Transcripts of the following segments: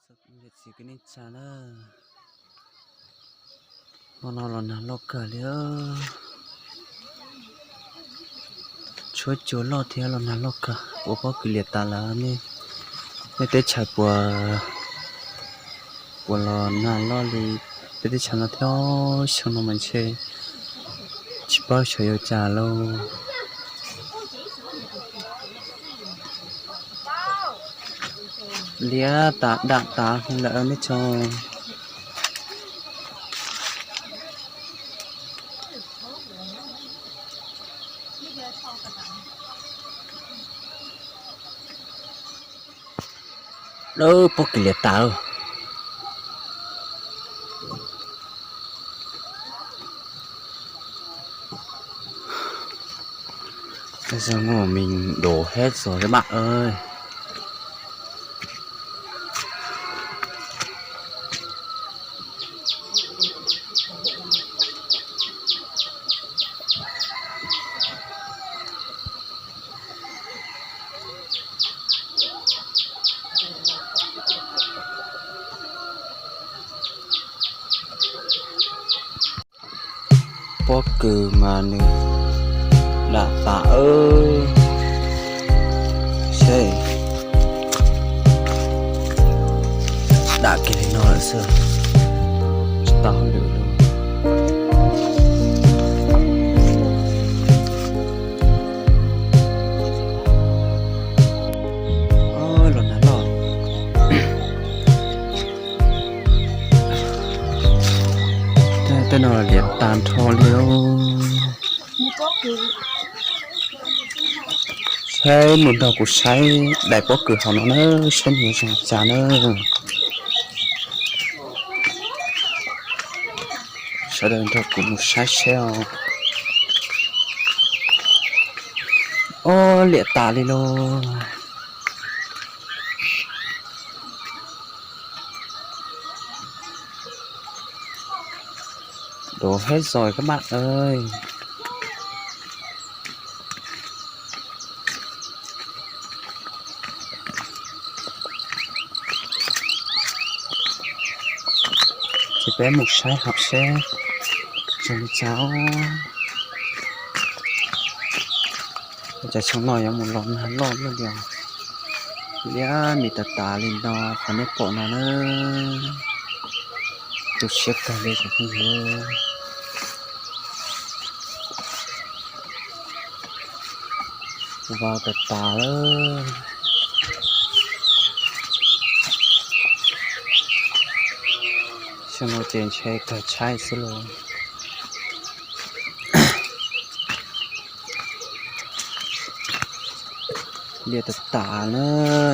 Niam txiv kwv tij neej tsa na, hmo no los nag loj kawg li. Tshuab cua loj thiab los nag loj kawg, ua pob kws liam tas lawm. Nej teb chaws puas, puas los nag loj li peb teb chaws no thiab? Xyoo no mas ntshe tsis paub xyov yuav cas lauj. Liam tas dam tas lawm nej tso. Lawv pob kws liam tas. Tab sis muaj me doos hab txog rau maj. Pob kws mas nws dam tas. Seb, dam kiag li no lawm xwb, tsis tau hauj lwm lawm. Los nag loj. Tej no liam tas nrho li. Saib mus nrog kuv saib daim pob kws hauv no na, saib nws zoo li cas na. Sawv daws nrog kuv mus saib seb os. Ob, liam tas li lauj. Doos hab zog kab maj. Ces peb mus saib hauv seb zoo li cas. Cas xyoo no yuav mus los nag loj luaj li os. Liam tas tas li no qhov nej pom no na. Tu siab kawg li cov phooj ywg. Vau tas tas lawm. Xyoo no ces ntshe kawg tshaib xwb lauj. Liam tas tas na,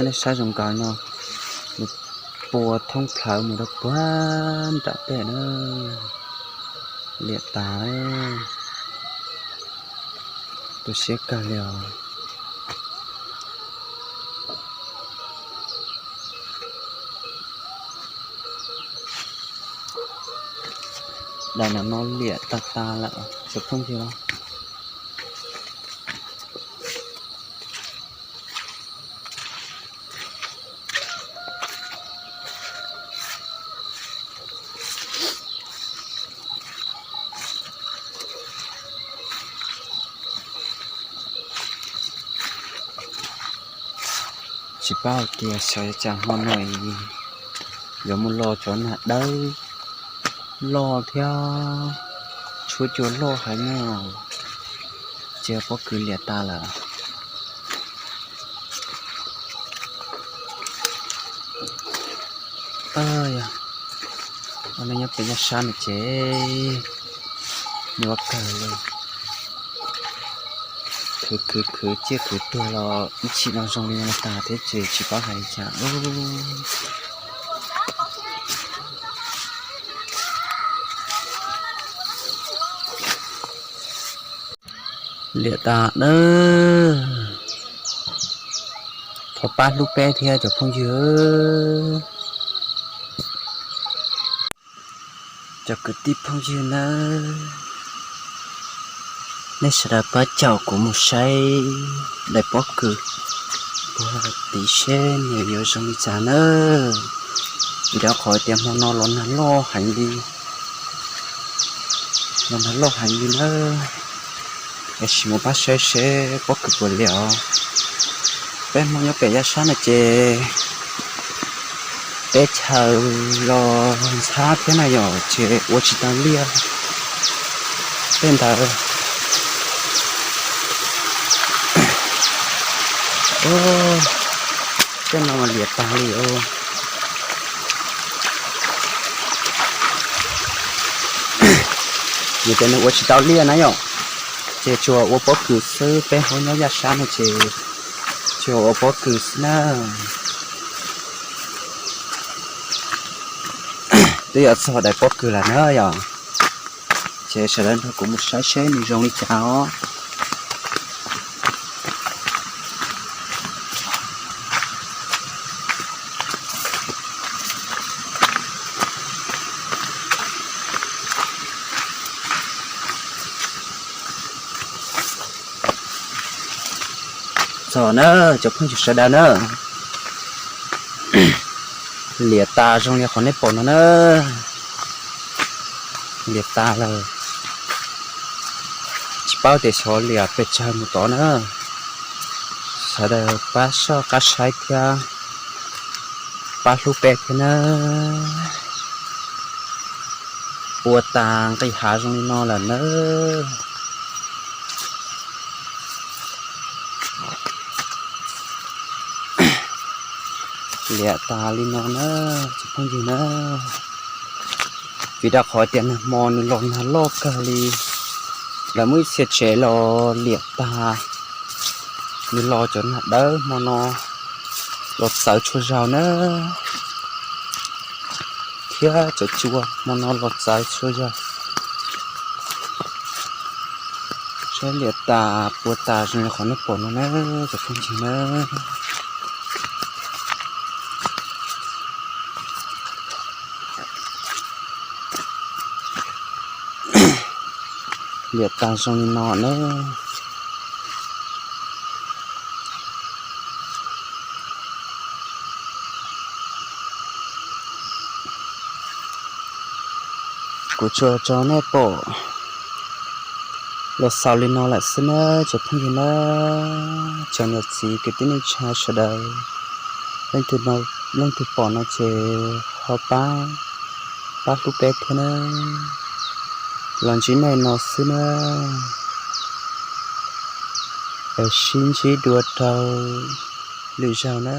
nej saib zoo nkaus no, nws pua thoob plhawv mus rau puag nram tej na. Liam tas, tu siab kawg li os. Daim no no liam tas tas lawm cov phooj ywg. Tsis paub hais tias xyov cas hmo no yuav mus los cov nag dawb loj thiab tshuab cua loj heev no, cia pob kws liam tas lawm. Yog, nej nyob pem nyob sab no ces nyuaj kawg li. Khwv khwv khwv tsiaj khwv tuag los ib chim no zoo li no tas thiab ces tsis paub hais li cas. Liam tas na. Thov pab hlub peb thiab cov phooj ywg. Cov kwv tij phooj ywg nawb, nej sawv daws pab caum kuv mus saib daim pob kws puag tid seb nws yuav zoo li cas nawb. Vim rau qhov tias hmo no los nag loj heev li, los nag loj heev li nawb. Es sim mus pab saib seb pob kws puas liam os. Peb Hmoob nyob pem Yaj Sab no ces teb chaws los ntxhab thiab na yom, ces ua tsis tau liaj tej ntawd. Tej no mas liam tag li os. Vim tias nws ua tsis tau liaj na yom, ces tsuas ua pob kws xwb, peb Hmoob nyob Yaj Sab no ces tsuas ua pob kws xwb na. Twb yuav txog daim pob kws lawm na yom, ces sawv daws nrog kuv mus saib seb nws zoo li cas os. Txog na, cov phooj ywg sawv daws na, liam tas zoo li qhov nej pom no na. Liam tas lawm, tsis paub tias xyov liam pes tsawg mus tod na. Sawv daws pab soj qab saib thiab pab hlub peb thiab na. Ua tas nqis hav zoo li no lawm na. Liam tas li no na, cov phooj ywg na. Vim rau qhov tias nag hmo nws los nag loj kawg li, lawv muaj ib txhia tsev los liam tag. Nws los cov nag dawb hmo no los txawv txhua zaug na, thiab cov cua hmo no los txawv txhua zaug. Saib liam tas puas tas zoo li qhov nej pom no na, cov phooj ywg na. Liam tas zoo li no na. Kuv tsuas tso nej pom los xaus li no lawm xwb na, cov phooj ywg na, cov niam txiv kwv tij neej tsa sawv daws, leej twg pom no ces ho pab, pab hlub peb thiab na. Los ntsib nej no xwb na, es sib ntsib dua rau lwm zaug na.